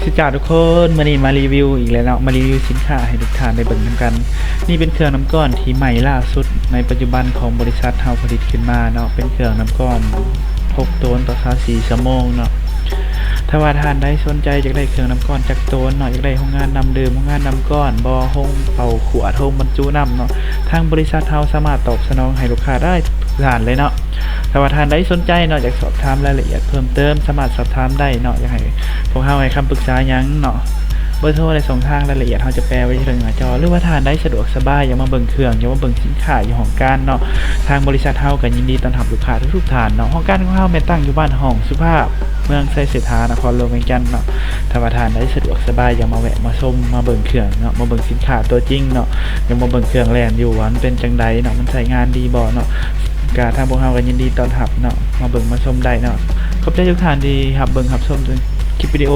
ສະຫວັດດີທຸກຄົນ, ມື້ນີ້ມາຣີວິວອີກແລ້ວເນາະ, ມາຣີວິວສິນຄ້າໃຫ້ທຸກທ່ານໄດ້ເບິ່ງນຳກັນ. ນີ້ເປັນເຄື່ອງນ້ຳກ້ອນທີ່ໃໝ່ລ່າສຸດໃນປັດຈຸບັນຂອງບໍລິສັດເຮົາຜະລິດຂຶ້ນມາເນາະ, ເປັນເຄື່ອງນ້ຳກ້ອນຫົກໂຕນຕໍ່ຊາວສີ່ຊົ່ວໂມງເນາະ. ຖ້າວ່າທ່ານໃດສົນໃຈຢາກໄດ້ເຄື່ອງນ້ຳກ້ອນຈັກໂຕນເນາະ, ຢາກໄດ້ໂຮງງານນ້ຳດື່ມ, ໂຮງງານນ້ຳກ້ອນບໍ, ໂຮງເປົ່າຂວດ, ໂຮງບັນຈຸນ້ຳເນາະ, ທາງບໍລິສັດເຮົາສາມາດຕອບສະໜອງໃຫ້ລູກຄ້າໄດ້ທຸກທ່ານເລີຍເນາະ. ຖ້າວ່າທ່ານໃດສົນໃຈເນາະ, ຢາກສອບຖາມລາຍລະອຽດເພີ່ມເຕີມ, ສາມາດສອບຖາມໄດ້ເນາະ, ຢາກໃຫ້ພວກເຮົາໃຫ້ຄຳປຶກສາຫຍັງເນາະ, ເບີໂທ ແລະ ຊ່ອງທາງລາຍລະອຽດເຮົາຈະແປໄວ້ທີ່ເທິງໜ້າຈໍ. ຫຼືວ່າທ່ານໃດສະດວກສະບາຍ ຢາກມາເບິ່ງເຄື່ອງ, ຢາກມາເບິ່ງສິນຄ້າຢູ່ຫ້ອງການເນາະ, ທາງບໍລິສັດເຮົາກໍຍິນດີຕ້ອນຮັບລູກຄ້າທຸກໆທ່ານເນາະ. ຫ້ອງການຂອງເຮົາແມ່ນຕັ້ງຢູ່ບ້ານຫ້ອງສຸພາບ, ເມືອງໄຊເສດຖາ, ນະຄອນຫຼວງວຽງຈັນເນາະ. ຖ້າວ່າທ່ານໃດສະດວກສະບາຍ ຢາກມາແວະມາຊົມ, ມາເບິ່ງເຄື່ອງເນາະ, ມາເບິ່ງສິນຄ້າຕົວຈິງເນາະ, ຢາກມາເບິ່ງເຄື່ອງແລ່ນຢູ່ວ່າມັນເປັນຈັ່ງໃດເນາະ, ມັນໃຊ້ງານດີບໍ່ເນາະ, ກະທາງພວກເຮົາກໍຍິນດີຕ້ອນຮັບເນາະ, ມາເບິ່ງມາຊົມໄດ້ເນາະ. ຂອບໃຈທຸກທ່ານທີ່ຮັບເບິ່ງຮັບຊົມຄລິບວິດີໂອ